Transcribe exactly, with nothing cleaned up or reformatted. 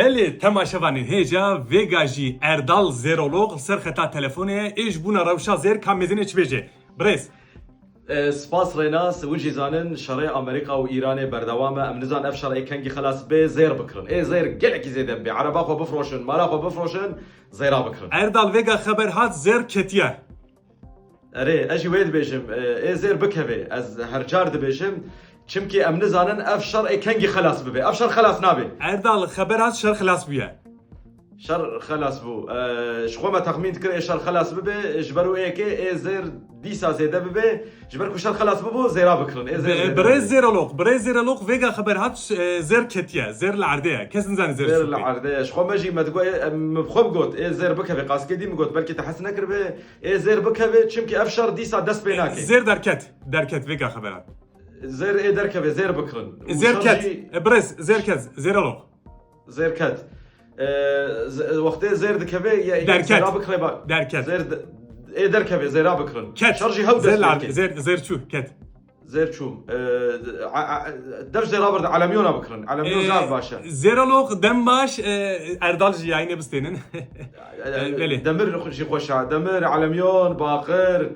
Belê, temaşevanên hêja, vêga jî Erdal Zêrolog li ser xeta telefonê ye, ê ji bona rewşa zêr ka mêzênê çi bêje? Birêz. E, spas Rênas, hûn jî zanin şerê Amerîka û Îranê berdewam e. Em nizanin ev şer ê kengî xelas bê, zêr bikirin. Ê zêr gelekî zêde bibe. Ereba xwe bifroşin, mala xwe bifroşin, zêra bikirin. Erdal, vêga xeber hat, zêr ketiye. Erê, ez jî wê dibêjim, e, ê zêr bikeve. Ez her car dibêjim. Çimkî em nizanin ev şer ê kengî xelas bibe. Ev şer xelas nabe. Erdal, xeber hat, şer xelas bûye. Şer xelas bû. E, ji xwe me texmîn dikir ê şer xelas bibe. Ji ber wê yekê ê zêr dîsa zêde bibe. Ji ber ku şer xelas bibû, zêra bikirin. Ê zêr zêde Birêz bibe. Zêrolog, birêz Zêrolog, vêga xeber hat, e, zêr ketiye, zêr li erdê ye. Kes nizane zêr Zêr çi li dike. Erdê ye. Ji xwe me jî me digot, e, min bi xwe bigot, ê zêr bikeve. Qaskê dî min got, belkî te hez nekiribe. Ê zêr bikeve, çimkî ev şer dîsa dest pê nake. Zêr derket, derket, vêga xeber hat. Zêr ê derkeve, zêr bikirin. Û Zêr şer ket, jî e, birêz, zêr ket, Zêrolog. Zêr ket. E, z- wextê zêr dikeve, ye- Derket. Zêra bikire ba. Derket. Zêr de- ê derkeve, zêra bikirin. Ket. Şer jî hew Zêr dest li pê erdê, dike. zêr, zêr çû, ket. Zêr çû. E, a- a- dev zêra birde, Elemyona bikirin. Elemyon E, zaf baş e. Zêrolog, dem baş, e, Erdal jî yayînê bistênin. E, e, belê. Demir jî xweş e. Demir, Elemyon, Baqir.